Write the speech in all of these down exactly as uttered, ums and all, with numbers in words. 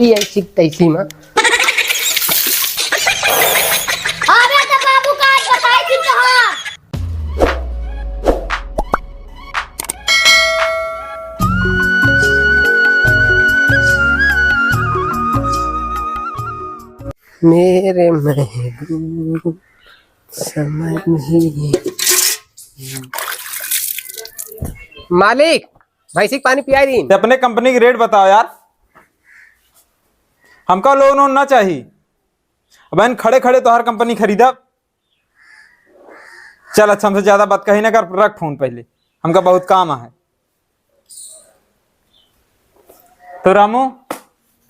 ई ऐसी तैसी मा। अबे तो बाबू का आज बताई थी तो हाँ। मेरे महबूब समझ नहीं। मालिक, भैंसी के पानी पियाई दीन। ते अपने कंपनी की रेट बताओ यार, हमका लोन वोन ना चाही। अब इन खड़े खड़े तोहार कंपनी खरीदब। चल अच्छा, हमसे ज्यादा बात कही ना कर, रख फोन पहले, हमका बहुत काम है। तो रामू,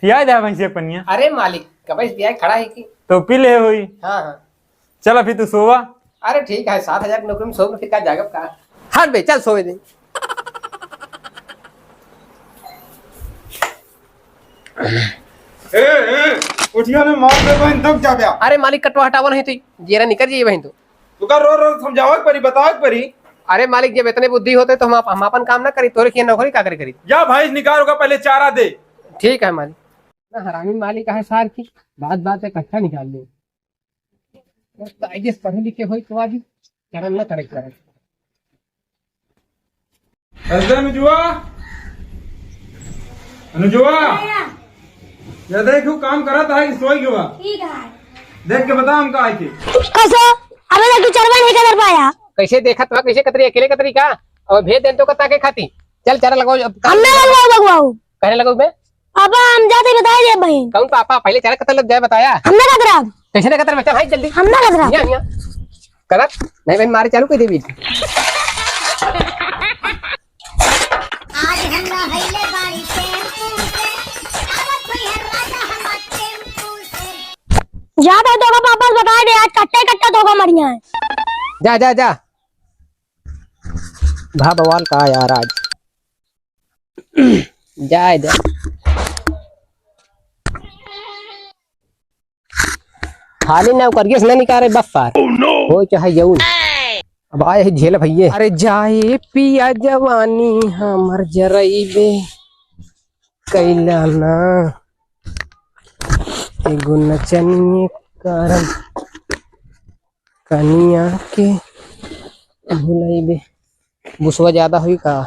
पियाई दे भैंसिया के पनिया। अरे मालिक, कबे से पियाई खड़ा है कि? तो पी ले होई। हाँ, हाँ। चल अभी तू सोवा। अरे ठीक है, सात हजार की नौकरी में सोऊंगा, फिर का जागब का? हट बे, चल सोए दे। ए, ए, उठिया ने मार दे बहन, दब जा बे। अरे मालिक, कटवा हटावा नहीं तू, जेरा निकल जाइए बहन तू। तू का रो रो समझावे के परी, बतावे के परी। अरे मालिक, जब इतने बुद्धि होते तो हम आप, हम अपन काम ना करी, तोरे किया नौकरी का करे करी? जा भैंस निकाल, ओका पहले चारा दे। ठीक है मालिक। ना हरामी मालिक है सार की, बात बात पे कट्ठा निकाल ले। तो आई ए एस पढ़े लिखे होई तो आज करम ना करे करे। अरे अनुजुआ, अनुजुआ, भैया। ये देखो काम करत है कि सोई गवा? ठीक है। देख के बता हम का आए थे। कैसे? अबे तक तू चरवा नहीं कतर पाया। कैसे देखत बा, कैसे कतरी, अकेले कतरी का? और भेज देन तो का ताके खाती। चल चारा लगाओ अब। हम ना लगवाओ, लगवाओ। कहने लगो बे? पापा, हम जाते बताए दे बहन। कौन पापा? पहले चारा कतर लग जाए बताया। हम ना कतरा। कैसे ना कतर बच्चा भाई जल्दी। हम ना कतरा। यहाँ, यहाँ। करत नहीं बहन, मारे चालू कर देबी। आज हम नहैले बाड़ी टेम्पू से, आवत हुई है राजा हमार टेम्पू से। जा भाई, तोका पापा से बताए दे, आज कट्टे कट्टे तोका मरिया है। जा, जा, जा। भा बवाल का यार आज। जाए दे। खाली नौकरिया से ना निकाले बफ्फार। Oh no! हो चाहे जऊन। अब आए है झेल भैये। अरे जाए पिया जवानी हमर जरइबे कैला ना। एगो नचनिए कारण कनिया के भुलइबे। बुसवा ज्यादा हुई का?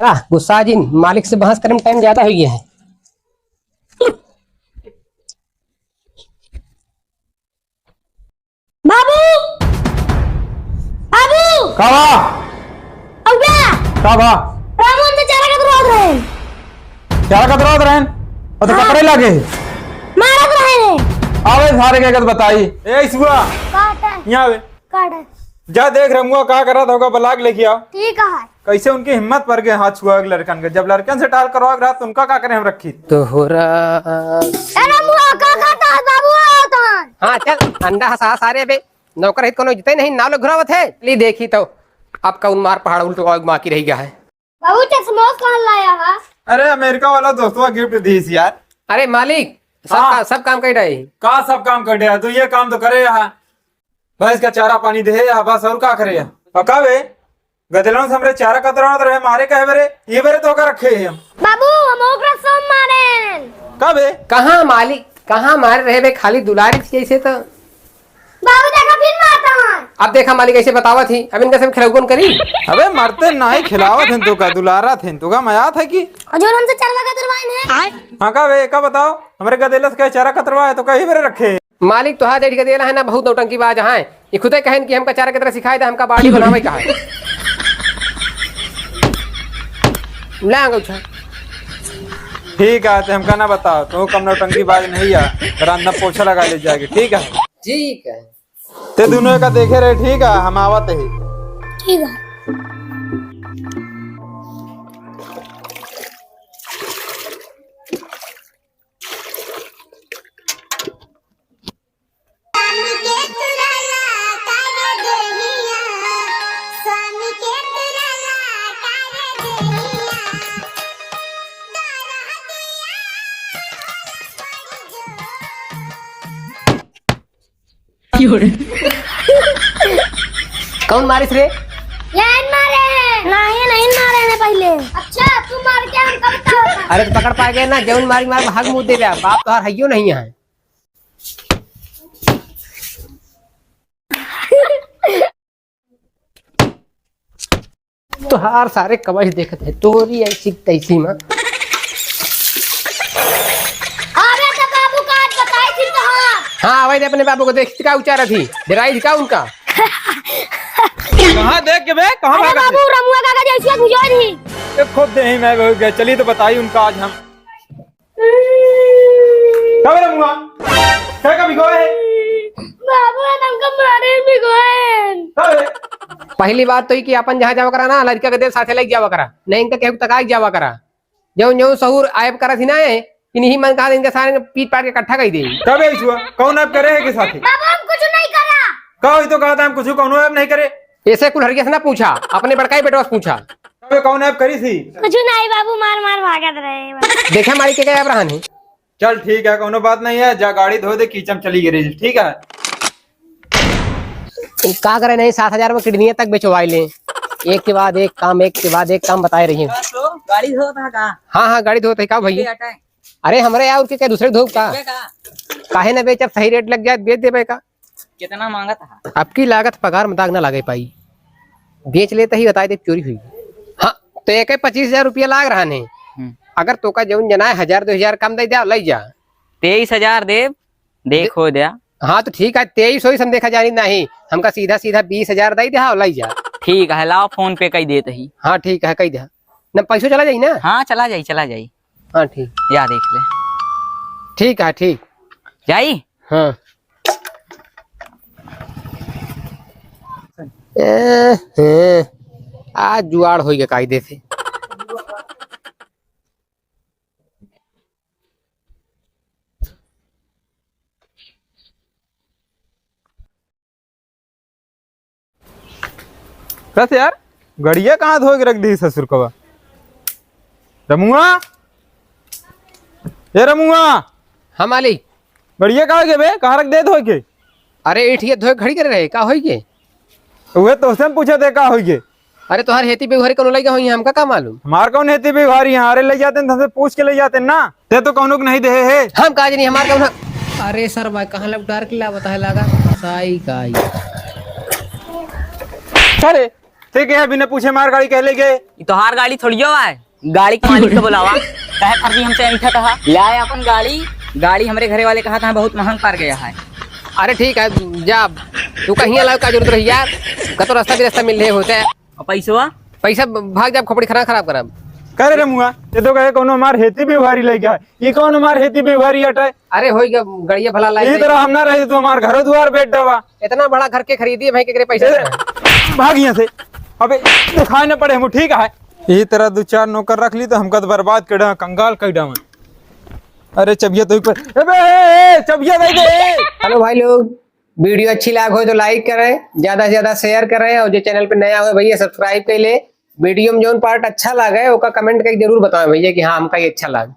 आ, गुस्सा जिन, मालिक से बहस करे में टाइम ज्यादा होइ गया है। बाबू! बाबू! का बा? अउबा! का बा? रामू हमसे चारा कतरवात रहे। चारा कतरवात रहे? और तो हाँ। कतरे लागे? मारत रहे रे। आवे सारे के कत बताई। ए, इसुआ। काट है। यहाँ आवे। काट है। जा देख रमुआ का करत होगा, बलाक लेके आ। ठीक है। कैसे उनकी हिम्मत पर गए हाथ छुआ के लड़कन के? जब लड़कन से टाल करवा के रहा तो उनका का करे हम रखी? तोहरा। ए रमुआ, का खाता है बाबू? आओ तहन। हाँ, चल, अंडा हंसा सारे बे। नौकर हित कोनो इज्जते नहीं, नाव लोग घुरावत है। ली देखी तो, अब कौन मार पहाड़ उल्टो आग माँ की रह गया है। बाबू, चश्मा कहाँ लाया है? अरे, अमेरिका वाला दोस्तवा गिफ्ट दीस यार। अरे मालिक, सब हाँ। का-, सब काम कर रहे। का सब काम कर रहे? तू ये काम तो करे यहाँ। भैंस का चारा पानी दे या बस, और का करे? और का बे? गदेलन से हमरे चारा कतरावत रहे, मारे कहे बरे, ये बरे तो का रखे हैं हम। बाबू, हम ओकरा सब मारेन। का बे? कहाँ मालिक, कहाँ मारे रहे बे, खाली दुलारी थी जैसे तो। बाबू देखा, फिर मारता है। अब देखा मालिक ऐसे बतावत ही, अब इनका सब खिलाऊ कौन करी? अबे मरते नाही, खिलावत हैं तो का, दुलारत हैं तो का, मजात है कि? और जो हमसे चरवा कतरवाइन है। हाँ का बे, का बताओ, हमरे गदेला से कहे चारा कतरवा है तो कहीं मेरे रखे। मालिक तोहार जेठ गदेला है ना, बहुत नौटंकीबाज है। ये खुदे कहन कि हमका चारा कतरा सिखाए दे, हमका बाड़ी बनावे का है। ला अंगूछा। ठीक है, ते हमका ना बताओ, तू कम नौटंकीबाज नहीं है, बरामदा पोछा लगा ले जाके, ठीक है? ठीक है। ते दोनों का देखे रहे, ठीक है, हम आवत ही। ठीक है। कौन मारिस रे? यही मारे हैं। नहीं, नहीं मारे हैं पहले। अच्छा, तू मार के हमका बताओ। अरे तो पकड़ पाए गए ना, जौन मारी मार भाग मुँह दे रहा, बाप तोहार हइयो नहीं है। तोहार सारे कवच देखत है, तोरी ऐसी तैसी मा। अरे तो बाबू का आज बताई थी तोहार। हाँ, आवे दे अपने बाबू को, देखी का उचारत ही, डराई थी का उनका? कहाँ देख के बे, कहाँ अरे भागत बाबू, है? रमुआ काका जैसे घुजोर ही। ये खुद दे ही मैं हो गया, चलिए तो बताई उनका आज हम। का बे रमुआ? का का भिगोए है? बाबू, हमका मारे भिगोए। का बे? पहली बात तो ई कि अपन जहाँ जावा करा ना, लड़का के देव साथे लेके जावा करा, नहीं इनका केहू तकाई जावा करा। जौन जौन सहूर आयब करा थी ना, इन्हीं मन कहा इनके सारे पीट पाट के इकट्ठा कर दे। का बे छुआ? कौन ऐब करे है के साथे? बाबू, हम कुछ नहीं करा। का होई तो कहा था हम कुछ कौनो ऐब नहीं करे। ऐसे कुल हरिया से ना पूछा, अपने बड़का ही बेटवा से पूछा। अबे कौन ऐब करी थी? कुछ नहीं बाबू, मार मार भागत रहे बस। देखा मारी के क्या ऐब रहन है? चल ठीक है, कौनो बात नहीं है, जा गाड़ी धो दे, कीचम चली गई रही, ठीक है? का करे नहीं, सात हजार में किडनी तक बेचवाई ले, एक के बाद एक काम, एक के बाद एक काम बताए रही है। तो गाड़ी धोत है का? हाँ हाँ, गाड़ी धोत है का भैया? अरे हमरे यार, उनके क्या दूसरे धोब का? काहे ना बेचब, सही रेट लग जाए, बेच देबे का? कितना मांगत है? आपकी लागत पगार में दाग ना लागे पाई, बेच लेते ही बताए दे चोरी हुई। हाँ, तो एक पच्चीस हजार रुपया लाग रहा ने। हम्म। अगर तोका जौन जनाए हजार दो हजार कम दे दे, लई जा। तेईस हजार देब, देखो दे- द्या। हाँ तो ठीक है, तेईस वईस हम देखा जानी नहीं, हमका सीधा सीधा बीस हजार दे दे, हाँ, लई जा। ठीक है, लाओ फोन पे कई देत ही। हाँ ठीक है, कई दे। न पैसो चला जाई ना? हाँ चला जाई, चला जाई। हाँ ठीक। या देख ले। ठीक है, ठीक। जाई? हाँ। ए, हे, आज जुआड़ होई गया कायदे से। बस यार, गड़िया कहाँ धोए के रख दी ससुर कवा? रमुआ, ए रमुआ। हाँ मालिक। गड़िया कहाँ गे बे? कहाँ रख दे धोए के? अरे ईठिया धोए खड़ी करे रहे, का होई गे? उहे तोसे हम पूछे थे का होई गे? अरे तोहार हेती बेवहारी कौनो लइका होई, हमका का मालूम? हमार कौन हेती बेवहारी है? अरे ले जाते हैं, हमसे पूछ के ले जाते हैं ना। ते तो कौनो के नहीं देहे है। हम का जानी हमार कौन है? अरे सर भाई, कहाँ लौटार के लावत है लागा? साई का आई। अरे, ठीक है, बिना पूछे मार गाड़ी कह ले गए। ई तोहार गाड़ी थोड़ियो है, गाड़ी के मालिक को बुलावा। काहे फर्जी हमसे ऐंठा कहा? ले आए अपन गाड़ी, गाड़ी हमरे घरे वाले कहा था बहुत महंग पड़ गया है। अरे ठीक है, जा, तू कहीं अलावा का जरूरत रही यार, का तो रास्ता भी रास्ता मिल रहे होते हैं। और पैसवा? पैसा ब-, भाग जा, खोपड़ी खराब, खराब करब। करे रे मुआ, ये तो कहे कौनो हमार हेती बेवहारी लइका है, ये कौन हमार हेती बेवहारी अटाए? अरे होई गया, गड़िया भला लाई ये नहीं। तरह हम ना रहे तो हमार घरो दुआर बैठ डबा। इतना बड़ा घर के खरीदी है भाई, केकरे पैसा ए, से? भाग यहाँ से। अबे दिखाए न पड़े हम, ठीक है। यही तरह दो चार नौकर रख ली तो हमका तो बर्बाद कर डावा, कंगाल कर डावा। अरे चबिया तो ऊपर, अबे ए, ए, चबिया दे दे। Hello भाई लोग, video अच्छी लाग हो तो like करें, ज्यादा से ज्यादा share करें और जो channel पे नया हो भैया subscribe कर ले। Video में जौन part अच्छा लागे ओका comment करके जरूर बताएं भैया कि हाँ हमका ये अच्छा लाग।